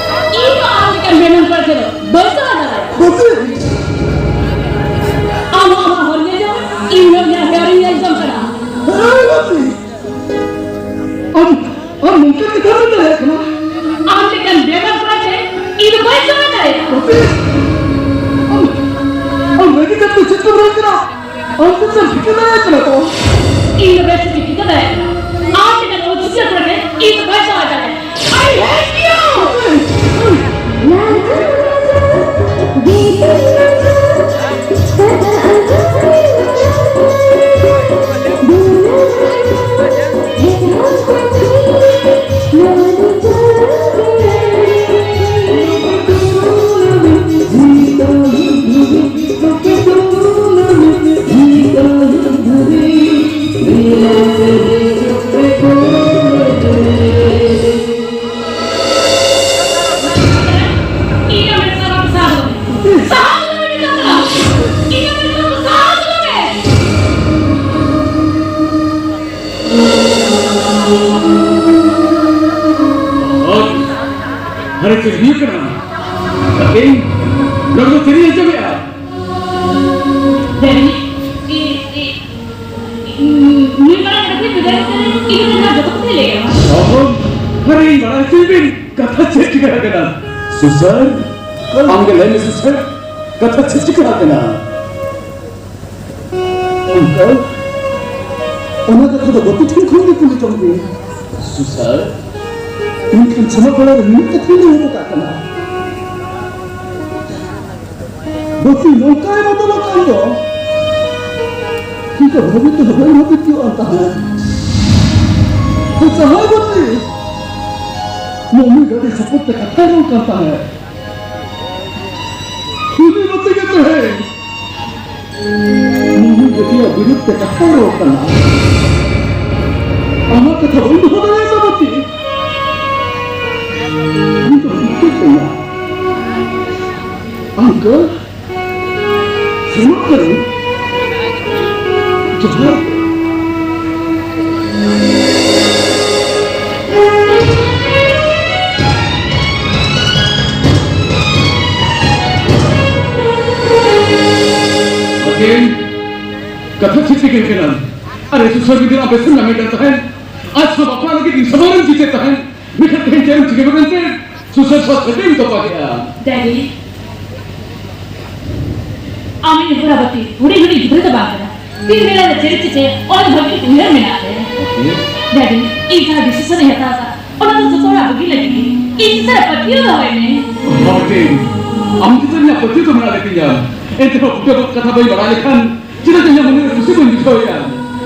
ᱤᱧ ᱦᱚᱸ ᱟᱢ ᱞᱮᱠᱟᱱ ᱵᱮᱭᱤᱢᱟᱱ ᱠᱚᱲᱟ ᱴᱷᱮᱱ ᱫᱚ ᱵᱟᱹᱧ ᱪᱟᱞᱟᱣ ᱫᱟᱲᱮᱭᱟᱜᱼᱟ᱾ ᱵᱟᱹᱛᱤ! ᱟᱢ ᱦᱚᱸ ᱟᱢᱟᱜ ᱦᱚᱨ ᱧᱮᱞ ᱡᱚᱝ ᱢᱮ, ᱤᱧ ᱦᱚᱸ ᱤᱧᱟᱹᱜ ᱦᱚᱨ ᱤᱧ ᱧᱮᱞ ᱡᱚᱝ ᱠᱟᱱᱟ᱾ ᱦᱮᱸ, ᱵᱟᱹᱛᱤ! ᱟᱢ ᱟᱢ ᱱᱚᱝᱠᱟ ᱠᱟᱛᱷᱟ ᱢᱮᱱ ᱫᱟᱲᱮᱭᱟᱜ ᱠᱟᱱᱟ? ᱟᱢ ᱞᱮᱠᱟᱱ ᱵᱮᱵᱟᱨ ᱠᱚᱲᱟ ᱴᱷᱮᱱ ᱤᱧ ᱫᱚ ᱵᱟᱹᱧ ᱥᱚᱦᱚᱨ ᱫᱟᱲᱮᱭᱟᱜᱼᱟ᱾ ᱵᱟᱹᱵᱤ, ᱟᱢ, ᱟᱢ ᱨᱟᱹᱜᱤ ᱠᱟᱛᱮ ᱪᱮᱫ ᱠᱚᱢ ᱨᱚᱲ ᱠᱟᱱᱟ? ᱟᱢ ᱪᱮᱫ ᱮᱢ ᱴᱷᱤᱠᱟᱹ ᱫᱟᱲᱮᱭᱟᱜ ᱠᱟᱱᱟ ᱛᱚ? ᱤᱧ ᱫᱚ ᱵᱮᱥ ᱴᱷᱤᱠ ᱴᱷᱤᱠᱟᱹ ᱫᱟᱲᱮᱭᱟᱜ ᱠᱟᱱᱟ᱾ ᱟᱢ ᱞᱮᱠᱟᱱ ᱚᱥᱩᱥᱟᱹᱨ ᱠᱚᱲᱟ ᱴᱷᱮᱱ ᱤᱧ ᱫᱚ ᱵᱟᱹᱧ ᱥᱚᱦᱚᱨ ᱫᱟᱲᱮᱭᱟᱜᱼᱟ᱾ I hate you! ᱟᱨ ᱟᱨᱮ ᱪᱮᱫ ᱦᱩᱭᱩᱜ ᱠᱟᱱᱟ? ᱟᱹᱠᱤᱱ ᱱᱚᱰᱮ ᱫᱚ ᱪᱮᱫ ᱤᱧ ᱟᱸᱡᱚᱢᱮᱜᱼᱟ? ᱰᱮᱰᱤ, ᱤ-, ᱤ-, ᱤ-, ᱱᱩᱭ ᱢᱟᱨᱟᱝ ᱰᱟᱹᱠᱩᱡ ᱵᱤᱫᱟᱹᱭ ᱠᱟᱛᱮ ᱤᱧ ᱨᱮᱱ ᱡᱚᱛᱚ ᱠᱟᱛᱷᱟᱭ ᱞᱟᱹᱭ ᱟᱢᱟ᱾ ᱚᱦᱚ, ᱟᱨᱮ ᱤᱧ ᱵᱟᱲᱟᱭ ᱦᱚᱪᱚᱭ ᱵᱤᱱ, ᱠᱟᱛᱷᱟ ᱪᱮᱫ ᱪᱤᱠᱟᱹ ᱟᱠᱟᱱᱟ? ᱥᱩᱥᱟᱹᱨ, ᱟᱢ ᱜᱮ ᱞᱟᱹᱭ ᱢᱮ ᱥᱩᱥᱟᱹᱨ, ᱠᱟᱛᱷᱟ ᱪᱮᱫ ᱪᱤᱠᱟᱹ ᱟᱠᱟᱱᱟ? ᱚᱱᱠᱟ, ᱚᱱᱟ ᱠᱟᱛᱷᱟ ᱫᱚ ᱵᱟᱹᱯᱤ ᱴᱷᱮᱱ ᱠᱷᱚᱱ ᱜᱮ ᱠᱩᱞᱤ ᱡᱚᱝ ᱯᱮ᱾ ᱥᱩᱥᱟᱹᱨ, ᱢᱮᱱᱠᱷᱟᱱ ᱥᱮᱱᱚᱜ ᱵᱮᱲᱟ ᱨᱮ ᱢᱤᱫ ᱠᱟᱛᱷᱟᱧ ᱞᱟᱹᱭ ᱦᱚᱴᱚ ᱠᱟᱜ ᱠᱟᱱᱟ᱾ ᱵᱟᱹᱯᱤ ᱱᱚᱝᱠᱟᱭ ᱵᱚᱫᱚᱞ ᱟᱠᱟᱱ ᱫᱚ᱾ ᱤᱧ ᱫᱚ ᱵᱷᱟᱹᱵᱤᱛ ᱛᱮᱫᱚ ᱵᱟᱹᱧ ᱵᱷᱟᱹᱵᱤᱛ ᱛᱤᱭᱳᱜ ᱟᱱ ᱛᱟᱦᱮᱸᱫ᱾ ᱡᱟᱦᱟᱸᱭ ᱵᱟᱹᱯᱤ ᱢᱚᱢᱤ ᱜᱟᱹᱰᱤ ᱥᱟᱯᱚᱨᱴ ᱛᱮ ᱠᱟᱛᱷᱟᱭ ᱨᱚᱲ ᱠᱟᱱ ᱛᱟᱦᱮᱸᱫ᱾ ᱩᱱᱤ ᱵᱟᱹᱛᱤ ᱜᱮ ᱛᱮᱦᱮᱧ ᱢᱩᱦᱩ ᱡᱟᱹᱛᱤᱭᱟᱜ ᱵᱤᱨᱩᱫᱷ ᱛᱮ ᱠᱟᱛᱷᱟᱭ ᱨᱚᱲ ᱠᱟᱱᱟ᱾ ᱟᱢᱟᱜ ᱠᱟᱛᱷᱟ ᱵᱟᱹᱧ ᱫᱚᱦᱚ ᱫᱟᱲᱮᱭᱟᱫᱟ ᱵᱟᱹᱛᱤ᱾ ᱩᱱᱤ ᱫᱚ ᱦᱩᱫᱤᱥ ᱮᱱᱟ᱾ ᱟᱝᱠᱚᱞ, ᱥᱮᱱᱚᱜ ᱠᱟᱹᱱᱟᱹᱧ᱾ ᱡᱚᱦᱟᱨ ᱜᱮ᱾ ᱟᱹᱠᱤᱱ ᱠᱟᱛᱷᱟ ᱪᱮᱫ ᱪᱤᱠᱟᱹ ᱠᱟᱱᱟ? ᱟᱨᱮ ᱥᱩᱥᱟᱹᱨ ᱜᱤᱫᱽᱨᱟᱹ ᱟᱯᱮ ᱥᱮᱱ ᱱᱟᱢᱮ ᱠᱟᱱ ᱛᱟᱦᱮᱸᱫ᱾ ᱟᱪᱪᱷᱟ, ᱵᱟᱯᱞᱟ ᱞᱟᱹᱜᱤᱫ ᱤᱧ ᱥᱟᱢᱟᱝ ᱨᱮᱢ ᱡᱤᱛᱟᱹ ᱛᱟᱦᱮᱸᱱ, ᱢᱮᱱᱠᱷᱟᱱ ᱛᱮᱦᱮᱧ ᱪᱮᱫ ᱮᱢ ᱪᱤᱠᱟᱹ ᱠᱮᱫᱟ ᱮᱱᱛᱮ? ᱥᱩᱥᱟᱹᱨ ᱥᱟᱶ ᱥᱟᱹᱜᱟᱹᱭ ᱛᱚᱯᱟ ᱠᱮᱫᱼᱟ᱾ ᱰᱮᱰᱤ, ᱟᱢᱤᱡ ᱦᱚᱯᱚᱱᱟᱵᱚᱛᱤ ᱦᱩᱰᱤᱧ ᱦᱩᱰᱤᱧ ᱜᱤᱫᱽᱨᱟᱹ ᱫᱚ ᱵᱟᱝ ᱠᱟᱱᱟ᱾ ᱛᱤᱱ ᱵᱮᱲᱟ ᱨᱮ ᱪᱮᱫ ᱮ ᱪᱤᱠᱟᱹᱭᱟ, ᱚᱱᱟ ᱫᱚ ᱵᱷᱟᱹᱜᱤ ᱩᱭᱦᱟᱹᱨ ᱢᱮᱱᱟᱜ ᱛᱟᱭᱟ᱾ ᱰᱮᱰᱤ, ᱤᱧ ᱡᱟᱦᱟᱸ decision ᱤᱧ ᱦᱟᱛᱟᱣ ᱠᱟᱜᱼᱟ, ᱚᱱᱟ ᱫᱚ ᱡᱚᱛᱚ ᱦᱚᱲᱟᱜ ᱵᱩᱜᱤ ᱞᱟᱹᱜᱤᱫ ᱜᱮ᱾ ᱤᱧ ᱪᱮᱛᱟᱱ ᱨᱮ ᱯᱟᱹᱛᱭᱟᱹᱣ ᱫᱚᱦᱚᱭ ᱢᱮ᱾ ᱵᱟᱵᱩᱡᱤ, ᱟᱢ ᱪᱮᱛᱟᱱ ᱨᱮ ᱤᱧᱟᱹᱜ ᱯᱟᱹᱛᱭᱟᱹᱣ ᱫᱚ ᱢᱮᱱᱟᱜ ᱜᱮᱛᱤᱧᱟ᱾ ᱮᱱᱛᱮ ᱨᱮᱦᱚᱸ ᱵᱩᱴᱟᱹ ᱜᱚᱫ ᱠᱟᱛᱷᱟ ᱵᱟᱹᱧ ᱵᱟᱲᱟᱭ ᱞᱮᱠᱷᱟᱱ ᱪᱮᱫᱟᱜ ᱤᱧᱟᱹᱜ ᱢᱚᱱᱮ ᱨᱮ ᱠᱩᱥᱤ ᱵᱟᱹᱧ ᱵᱩᱡᱷᱟᱹᱣᱮᱫᱼᱟ?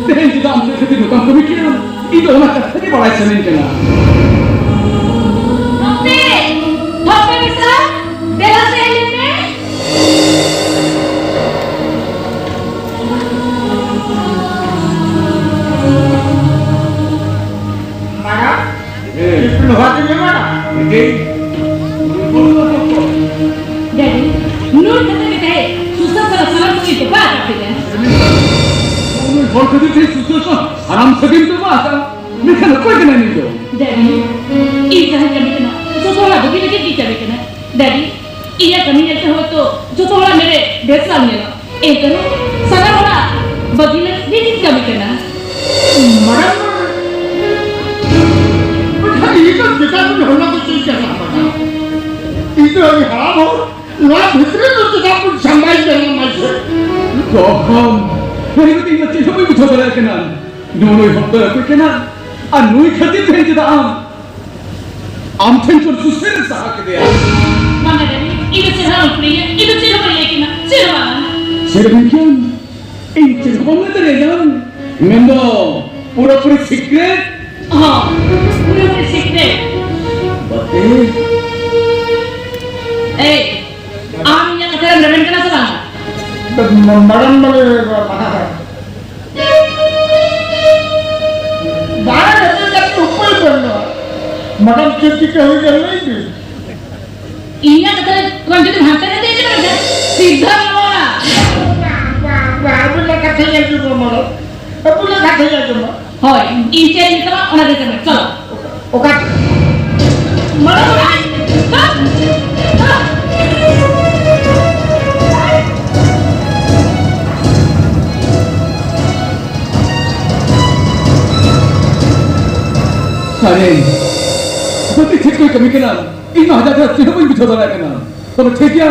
ᱛᱮᱦᱮᱧ ᱪᱮᱫᱟᱜ ᱟᱢ ᱪᱮᱫ ᱠᱷᱟᱹᱛᱤᱨ ᱱᱚᱝᱠᱟᱢ ᱠᱟᱹᱢᱤ ᱠᱮᱫᱼᱟ? ᱤᱧ ᱫᱚ ᱚᱱᱟ ᱠᱟᱛᱷᱟ ᱜᱮ ᱵᱟᱲᱟᱭ ᱥᱟᱱᱟᱧ ᱠᱟᱱᱟ᱾ ᱦᱟᱯᱮ! ᱦᱟᱯᱮ ᱢᱮᱥᱟ! ᱫᱮᱞᱟ ᱥᱮ ᱦᱮᱡ ᱞᱮᱱ ᱢᱮ᱾ ᱢᱟᱨᱟᱝ, ᱦᱮᱸ᱾ ᱤᱥᱠᱩᱞ ᱦᱚᱦᱚ ᱟᱹᱫᱤᱧ ᱢᱮ ᱢᱟᱨᱟᱝ᱾ ᱢᱤᱫᱴᱤᱡ ᱰᱮᱰᱤ, ᱱᱩᱭ ᱠᱷᱟᱹᱛᱤᱨ ᱜᱮ ᱛᱮᱦᱮᱧ ᱥᱩᱥᱟᱹᱨ ᱥᱟᱞᱟᱜ ᱥᱟᱱᱟᱢ ᱠᱚᱜᱮ ᱛᱚᱯᱟ ᱟᱠᱟᱫ ᱯᱮᱭᱟ᱾ ᱱᱩᱭ ᱦᱚᱲ ᱠᱷᱟᱹᱛᱤᱨ ᱛᱮ ᱥᱩᱥᱟᱹᱨ ᱥᱟᱞᱟᱜ ᱥᱟᱱᱟᱢ ᱥᱟᱹᱜᱟᱹᱭ ᱛᱚᱯᱟ ᱟᱠᱟᱫ᱾ ᱢᱮᱱᱠᱷᱟᱱ ᱚᱠᱚᱭ ᱠᱟᱱᱟᱭ ᱱᱩᱭ ᱫᱚ? ᱰᱮᱰᱤ, ᱤᱧ ᱡᱟᱦᱟᱸᱧ ᱠᱟᱹᱢᱤ ᱠᱟᱱᱟ, ᱡᱚᱛᱚ ᱦᱚᱲᱟᱜ ᱵᱩᱜᱤ ᱞᱟᱹᱜᱤᱫ ᱜᱤᱧ ᱠᱟᱹᱢᱤ ᱠᱟᱱᱟ᱾ ᱰᱮᱰᱤ, ᱤᱧᱟᱹᱜ ᱠᱟᱹᱢᱤ ᱧᱮᱞᱛᱮ ᱦᱚᱭᱛᱚ ᱡᱚᱛᱚ ᱦᱚᱲᱟᱜ ᱢᱮᱫ ᱨᱮ ᱵᱮᱥ ᱵᱟᱝ ᱧᱮᱞᱚᱜ, ᱮᱱᱛᱮ ᱨᱮᱦᱚᱸ ᱥᱟᱱᱟᱢ ᱦᱚᱲᱟᱜ ᱵᱷᱟᱹᱜᱤ ᱞᱟᱹᱜᱤᱫ ᱤᱧ ᱠᱟᱹᱢᱤ ᱠᱟᱱᱟ᱾ ᱢᱟᱨᱟᱝ, ᱢᱟᱨᱟᱝ, ᱤᱧ ᱫᱚ ᱪᱮᱛᱟᱱ ᱨᱮᱱ ᱦᱚᱲ ᱠᱚ ᱪᱮᱫ ᱪᱟᱞᱟᱜ ᱠᱟᱱᱟ? ᱤᱧ ᱫᱚ ᱟᱹᱰᱤ ᱦᱟᱲᱟᱢ ᱦᱚᱲ, ᱱᱚᱣᱟ ᱵᱷᱤᱛᱨᱤ ᱫᱚ ᱪᱮᱫᱟᱜ ᱠᱚ ᱥᱟᱢᱵᱟᱭ ᱠᱟᱱᱟ ᱢᱟᱥᱮ? ᱜᱚᱦᱚᱢ, ᱥᱟᱹᱨᱤ ᱠᱟᱛᱮ ᱤᱧ ᱫᱚ ᱪᱮᱫ ᱦᱚᱸ ᱵᱟᱹᱧ ᱵᱩᱡᱷᱟᱹᱣ ᱫᱟᱲᱮᱭᱟᱜ ᱠᱟᱱᱟ᱾ ᱱᱩᱭ ᱦᱚᱲ ᱫᱚ ᱚᱠᱚᱭ ᱠᱟᱱᱟ? ᱟᱨ ᱱᱩᱭ ᱠᱷᱟᱹᱛᱤᱨ ᱛᱮ ᱪᱮᱫᱟᱜ ᱟᱢ ᱟᱢ ᱴᱷᱮᱱ ᱠᱷᱚᱱ ᱥᱩᱥᱟᱹᱨ ᱮ ᱥᱟᱦᱟ ᱠᱮᱫᱮᱭᱟ᱾ ᱵᱟᱝᱟ ᱰᱮᱰᱤ, ᱤᱧ ᱫᱚ ᱪᱮᱫ ᱦᱚᱸ ᱟᱞᱚᱢ ᱠᱩᱞᱤᱧᱟ, ᱤᱧ ᱫᱚ ᱪᱮᱫ ᱦᱚᱸ ᱵᱟᱹᱧ ᱞᱟᱹᱭ ᱠᱟᱱᱟ, ᱪᱮᱫ ᱦᱚᱸ ᱵᱟᱝᱟ᱾ ᱪᱮᱫ ᱮᱢ ᱢᱮᱱ ᱠᱮᱫᱟ? ᱤᱧ ᱪᱮᱫ ᱦᱚᱸ ᱵᱟᱹᱧ ᱞᱟᱹᱭ ᱫᱟᱲᱮᱭᱟᱜ ᱠᱟᱱᱟ᱾ ᱢᱮᱱᱫᱚ ᱯᱩᱨᱟᱹᱯᱩᱨᱤ secret? ᱦᱚᱸ, ᱯᱩᱨᱟᱹᱯᱩᱨᱤ secret᱾ ᱵᱟᱯᱨᱮ᱾ ᱮᱭ, ᱟᱢ ᱤᱧᱟᱹᱜ ᱠᱟᱛᱷᱟ ᱨᱮᱢ ᱨᱮᱵᱮᱱ ᱠᱟᱱᱟ ᱥᱮ ᱵᱟᱝᱟ? ᱢᱟ-, ᱢᱟᱨᱟᱝ ᱢᱟᱱᱮ, ᱵᱟᱝ ᱨᱮᱵᱮᱱ ᱠᱟᱛᱮ ᱩᱯᱟᱹᱭ ᱵᱟᱹᱱᱩᱜᱼᱟ᱾ ᱢᱟᱨᱟᱝ ᱪᱮᱫ ᱪᱤᱠᱟᱹ ᱦᱩᱭ ᱠᱟᱱᱟ ᱞᱟᱹᱭ ᱵᱤᱱ? ᱤᱧᱟᱹᱜ ᱠᱟᱛᱷᱟ ᱨᱮ ᱠᱷᱚᱱ ᱡᱩᱫᱤᱢ ᱦᱟᱱᱛᱮ ᱱᱟᱛᱮ ᱤᱫᱤ ᱞᱮᱱᱠᱷᱟᱱ ᱥᱤᱫᱷᱟᱹ ᱨᱩᱣᱟᱹᱲᱟ᱾ ᱵᱟ-, ᱵᱟ-, ᱵᱟ-, ᱟᱹᱵᱤᱱᱟᱜ ᱠᱟᱛᱷᱟᱧ ᱟᱸᱡᱚᱢᱟ ᱢᱟᱨᱟᱝ᱾ ᱟᱹᱵᱤᱱᱟᱜ ᱠᱟᱛᱷᱟᱧ ᱟᱸᱡᱚᱢᱟ᱾ ᱦᱳᱭ, ᱤᱧ ᱪᱮᱫ ᱤᱧ ᱢᱮᱛᱟᱢᱟ ᱚᱱᱟ ᱜᱮ ᱠᱟᱹᱢᱤ᱾ ᱪᱚᱞᱚ᱾ ᱚᱠᱟ? ᱢᱟᱨᱟᱝ, ᱢᱟᱨᱟᱝ᱾ ᱟᱨᱮ, ᱵᱟᱹᱛᱤ ᱪᱮᱫ ᱠᱚᱭ ᱠᱟᱹᱢᱤ ᱠᱟᱱᱟ? ᱤᱧ ᱢᱟ ᱦᱟᱡᱟᱨ ᱦᱟᱡᱟᱨ ᱪᱮᱫ ᱦᱚᱸ ᱵᱟᱹᱧ ᱵᱩᱡᱷᱟᱹᱣ ᱫᱟᱲᱮᱭᱟᱜ ᱠᱟᱱᱟ᱾ ᱛᱚᱵᱮ ᱴᱷᱤᱠ ᱜᱮᱭᱟ,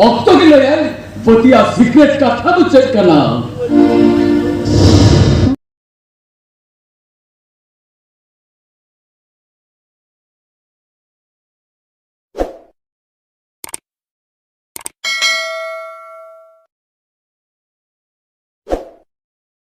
ᱚᱠᱛᱚ ᱜᱮ ᱞᱟᱹᱭᱟᱭ, ᱵᱟᱹᱛᱤᱭᱟᱜ secret ᱠᱟᱛᱷᱟ ᱫᱚ ᱪᱮᱫ ᱠᱟᱱᱟ?